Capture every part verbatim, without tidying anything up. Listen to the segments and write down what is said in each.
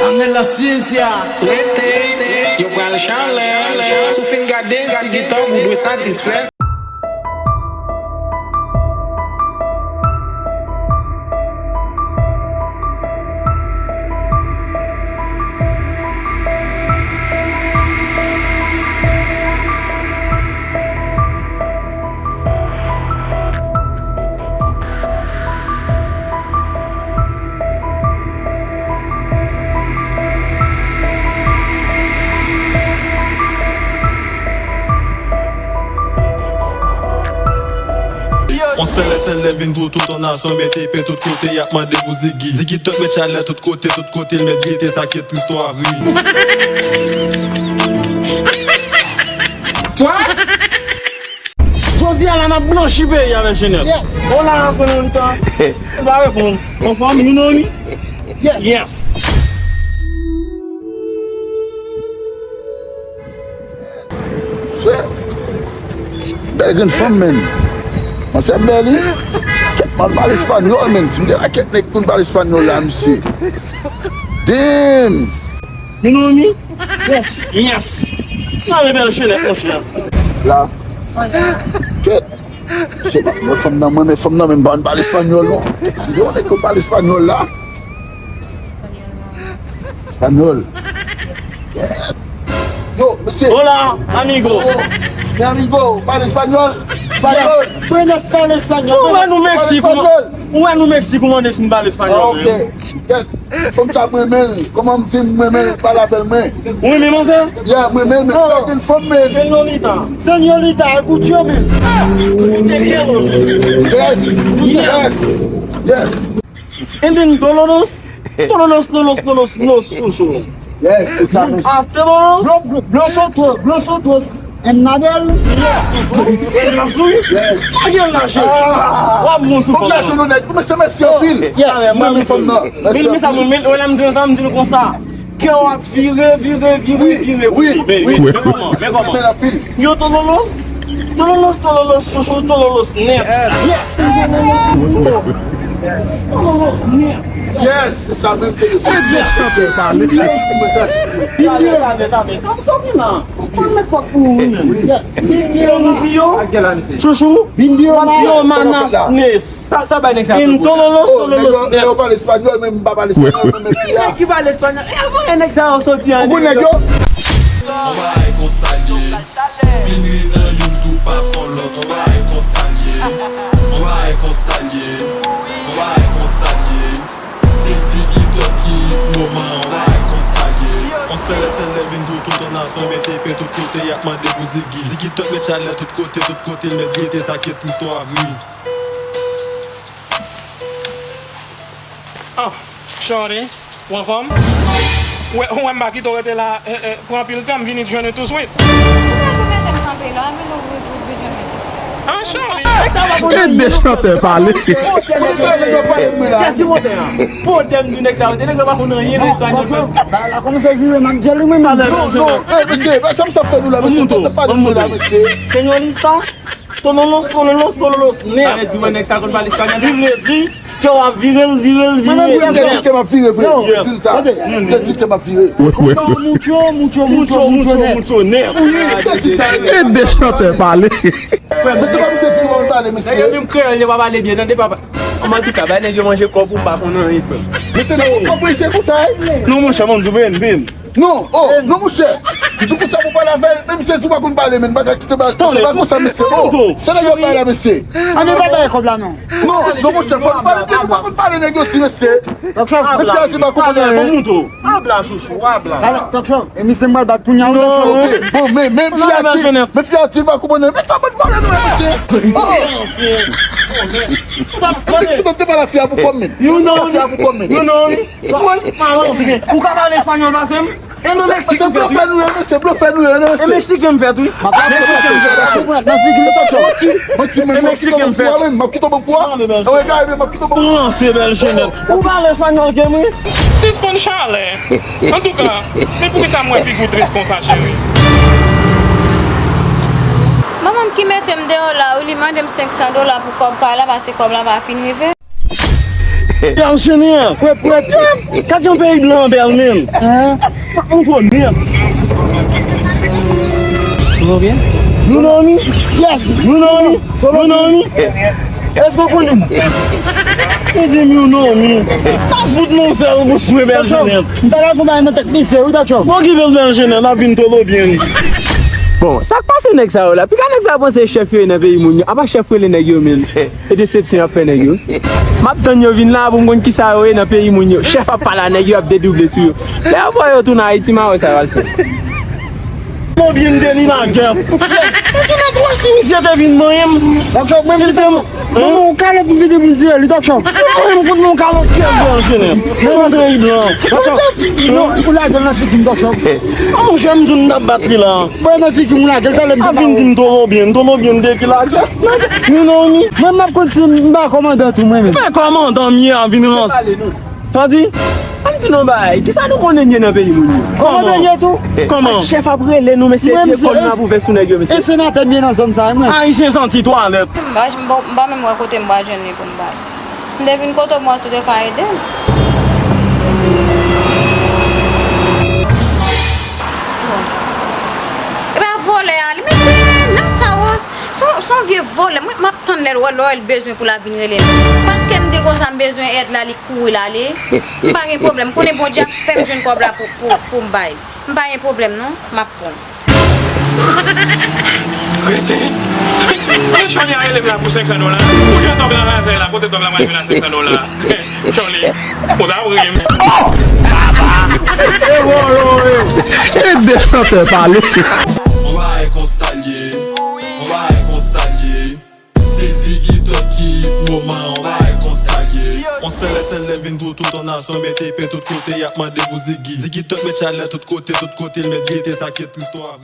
Ángel la ciencia. Rete, yo pral chalè. Si w fin gade, si gen tòg, ou dwe satisfè. On sèl, sèl lè vin pou tout on nasyon, mete pen tout kote, y ap mande pou Ziggy. Ziggy Top met chalè tout kote, tout kote, l met gete, sa ki tristwa ri. What? Jodi a la, n ap blanchi peyi a, Bèl Jenèf. Yes. Hola, señorita. Ou pa reponn. Anfòm, you know me? Yes. Yes. Se bèl grenn fanm, menm. Mwen se bèl, wi. Kèt, m al pale espanyòl, menm. Si m te la kèt nèg konn pale espanyòl la, misye. Damn! You know me? Yes. Yes. Nan rebèl chenèt, monchè. La. Kèt. Se pa mwen fanm nan, mwen, men fanm nan, men m pa konn pale espanyòl, non. Si yon nèg konn pale espanyòl la. Espanyòl. Kèt. Yo, mesye. Hola, amigo. Oh, mi amigo, pale espanyòl. Espanyòl. Buenas tardes, espanyòl. Ou wè nou Meksik, ou wè nou Meksik, ou mande si n pale espanyòl, men. Ah, ok. Kèt. Fanm sa m renmen l. Kòman m di m renmen l, pale avè l, men. Ou renmen manzè? Yeah, m renmen l, men. Oh. Bèl fanm, men. Señorita. Señorita, escúchame. Yes. Yes. Yes. And then Tololos, Tololos, Tololos, Tololos, Tololos, Soso. Yes, se sa, men. After Tololos. Blo, blo, blo soto, blo soto. And Nadel. Yes, Soso. E l ap souri? Yes. Sa gen lache. Ah. W ap bon sou fanm nan. Fòk la sou nou nèg. Mèsi, mèsi anpil. Yes. Mwen, mwen, fanm nan. Mèsi anpil. Men sa, mwen, men, lè m di sa, m di l konsa. Kè w ap vire, vire, vire, vire, vire. Wi, wi. Men kòman, men kòman. Yo, Tololos, Tololos, Tololos, Soso, Tololos nèt. Yes. Tololos nèt. Yes, e sa menm ke yo. Ebyen, chante pale. Talè, talè, talè. Kòm sa w gen la. Fò m met fòk pou ou menm. Wi. Bindio, Bindio. Chouchou. Bindio, Manas Ness. Sa, sa bay nèg sa. Tololos, Tololos nèt. Yo pale espanyòl, men m pa pale espanyòl, men mèsi a. Ki nèg ki pale espanyòl? E avan nèg sa yo soti an. Ou konn nèg yo? On bagay konsa l ye. Vin ri nan youn tou pa son lòt. On bagay konsa l ye. On bagay konsa l ye. On bagay konsa l ye. Se Ziggy Top ki moman, on bagay konsa l ye. On sèl, sèl lè vin pou tout on nasyon, mete pen tout kote, y ap mande pou Ziggy. Ziggy Top met chalè tout kote, tout kote, l met gete, sa ki tristwa ri. Oh, shorty, ou anfòm? Ou wè, ou wè m pa kite w rete la, eh, eh, pran anpil tan, m vini jwenn ou touswit. Ou pa janm mete m kanpe la, men nou, ou, ou vin jwenn mwen touswit. Ah, shorty. Nèg sa yo pa konn anyen. Ede chantè pale. Kès ki montè a? Pote m di nèg sa yo, nèg yo pa konn anyen nan espanyòl. Bagay la kòmanse vire, m ap di li menm. Non, non, eh, mesye, sa m sa fè nou la, mesye, tande pa nou la, mesye. Señorita. Tololos, tololos, tololos, nèt. Sa vle di, wè, nèg sa konn pale espanyòl. Li vle di ke w ap vire l, vire l, vire l, nèt. Mwen menm, wi, m te di ke m ap vire vre. Yo. M te di l sa. Tande. M te di ke m ap vire. Wi, wi, wi. Mucho, mucho, mucho, mucho, nèt. Wi, m te di l sa. Ede chantè pale. Frè m, mesye, pa misye di l konn pale, mesye. Nèg yo menm kreyòl yo pa pale byen, tande, papa. Antouka, bay nèg yo manje kòb ou, m pa konn anyen, frè m. Mesye, nèg yo konprann se konsa, wi. Non, monchè, mwen m di w, ben, ben. Non, oh, non, monchè. M di w konsa pou pale avè l, men misye di w pa konn pale, men m pa ka kite ba, se pa konsa, mesye. Oh, se nèg yo pale la, mesye. An nou pa bay kòb la, non. Non, non, monchè, fò nou pale, men nou pa konn pale, nèg yo di, mesye. Mesye a di pa konprann anyen. Abla, chouchou, abla. Talè, Talk Show, e misye m pral bat kounye a, wi, Talk Show. Ok, bon, men, men fi a di, men fi a di pa konprann anyen. Men sa mwen pale nou, mesye. Oh. Mwen te pale a fi a pou kòm, men. Mwen te pale a fi a pou kòm, men. Mwen, mwen, ou ka pale espanyòl pase m? E nou Meksiken m fèt, wi. Se blofè nou ye, mesye, blofè nou ye, mesye. E Meksiken m fèt, wi. Meksiken m fèt, wi. Se pa sa, manti, manti, men m ap kite w ban kou a, men m ap kite w ban kou a. Anwe gade, men m ap kite w ban kou a. Ranse bèl jenèt. Ou pale espanyòl ke m, wi. Sispann chalè. Antouka, men poukisa m wè figi w tris konsa, cheri? Manman m ki mete m deyò la, wi, li mande m senk san dola pou kòb kay la, paske kòb la pa fin rive. Bèl Jenè. Pwèp, pwèp. Gad yon peyi blan bèl, menm. Hein? Ou twò nèt. Tout bon byen? You know me? Yes. You know me? You know me? Èske w konnen m? Li di m you know me. Pa fout non sèl bouch mwen, Bèl Jenè. M ta ka konpanye nan tèt misye, wi, Dòk Chòk. Bon, ki bèl Bèl Jenè, n ap vin tolo byen. Bon, sa k pase nèg sa yo la? Piga nèg sa yo panse chèf yo ye nan peyi moun yo. Apa chèf rele nèg yo menm? E desepsyon y ap fè nèg yo. M ap tann yo vin la pou m konn kisa yo ye nan peyi moun yo. Chèf ap pale a nèg yo, ap dedouble sou yo. Lè yo voye yo tounen Ayiti, m a wè sa yo al fè. Konbyen de li lagè? Mwen tounen twò si misye te vin manyen m. Dòk Chòk, mwen, si l te mwen, mwen, ou kalòt pou vide pou m tire li, Dòk Chòk. Se mwen, m fout mwen kalòt pyè blan, Jenè. Mwen antre yi blan. Dòk Chòk, non, ou lage l nan figi m, Dòk Chòk. An, monchè, m di w m t ap bat li la. Mwen nan figi m, ou lage l, talè m ap vin di m tolo byen, tolo byen de ki lagè. You know me? Mwen, m ap konn si m pa kòmandan tou, mwen menm. Men kòmandan m ye a vin ranse. Sa di? Ann di nou bagay, kisa nou konnen n ye nan peyi moun yo? Kòmandan n ye tou? Kòman? Chèf ap rele nou, mesye, pye kò nou ap ouvè sou nèg yo, mesye. E senatè m ye nan zòn sa a, mwen. Ayisyen santi twalèt. M pa, m pa, m pa menm wè kote m pral jwenn li pou m bay. M te vin kote w, m wè si w te ka ede m. Bon. E pa vòlè a, li, mesye, nèg sa yo, se yon, se yon vye vòlè. Mwen, m ap tann lè l wè, lè l bezwen pou l ap vin rele m. Paske m di l konsa m bezwen èd la, li kouri l ale. M pa gen pwoblèm. M konnen Bondye ap fè m jwenn kòb la pou, pou, pou m bay. M pa gen pwoblèm non. M ap pran l. Rete. Chòlè a rele m la pou senk san dola. Ou gen tòg la razè la, kote tòg la pral vin a senk san dola? Chòlè, ou ta ri m. E de chantè pale. On va réconcilier. On va réconcilier. Se Ziggy Top ki hit moman, on va réconcilier. On sèl, sèl lè vin pou tout on nasyon, mete pen tout kote, y ap mande pou Ziggy. Ziggy Top met chalè tout kote, tout kote, l met gete, sa ki tris twò.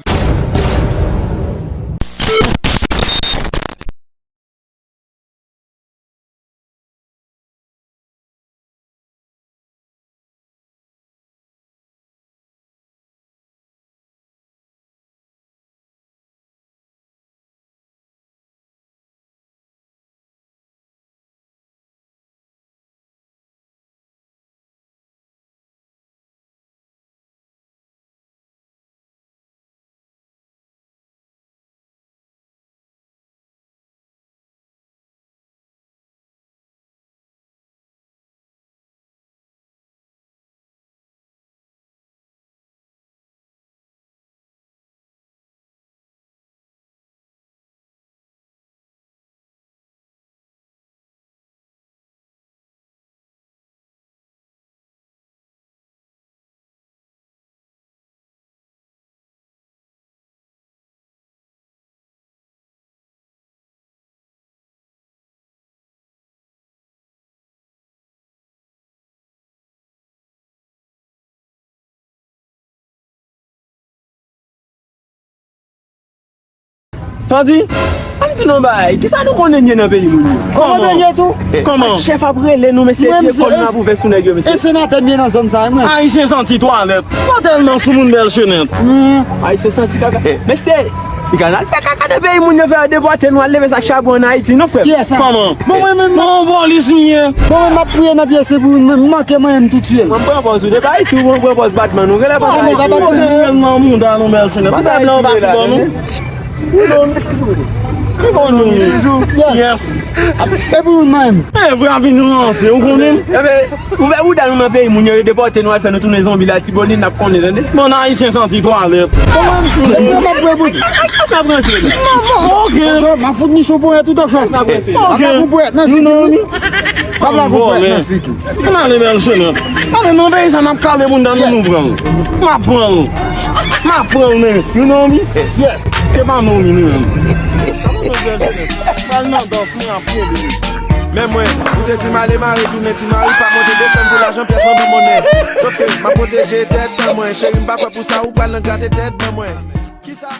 Sa di? Ann di nou bagay, kisa nou konnen n ye nan peyi moun yo? Kòmandan n ye tou? Kòman? Chèf ap rele nou, mesye, pye kò nou ap ouvè sou nèg yo, mesye. E senatè m ye nan zòn sa a, mwen. Ayisyen santi twalèt. Mòtèlman sou moun bèl chenèt. Ayisyen santi kaka. Mesye, piga n al fè kaka nan peyi moun yo, fè yo depòte nou, al leve sa k chabon ann Ayiti, non, frè? Kiyès sa? Kòman? Bon, mwen menm. Bon, polis m ye. Bon, mwen m ap priye nan pye se pou m manke mwen menm tou tiye l. Mwen pran pòz ou, depi Ayiti ou pran pòz Batman, ou genlè panse Ayiti. Mwen te reyèlman mouda nou bèl chenèt. Tout sa blan yo pa sou bò nou. Li bon nou. Yes. E pou nou menm. E vre a vin ranse, ou konnen? Enben, ouvè bouda nou nan peyi moun yo, yo depòte nou, al fè nou tounen zonbi la, Tibonit, n ap konnen, tande? Bon, Ayisyen santi twalèt. Kòman? E mwen m ap wè pou. Ak sa pran se. Ok. M ap fout misyon pou tout an chòf. Ak la pou pwèt nan figi. M ap la pou pwèt nan figi. Ann ale bèl chenèt. Ale non, peyi sa n ap kale bounda nou, nou pran l. M ap pran l. M ap pran l, men. You know me? Yes. Se pa non, men, men. Pral nan dòf, men ap pran l. Men mwen, ou te di m ale mare tounen ti mari, pa monte desann pou lajan pyès nan bi monnen. Sòf ke m ap pwoteje tèt mwen, cheri, m pa kwè pou sa ou pral nan grate tèt mwen. Kisa?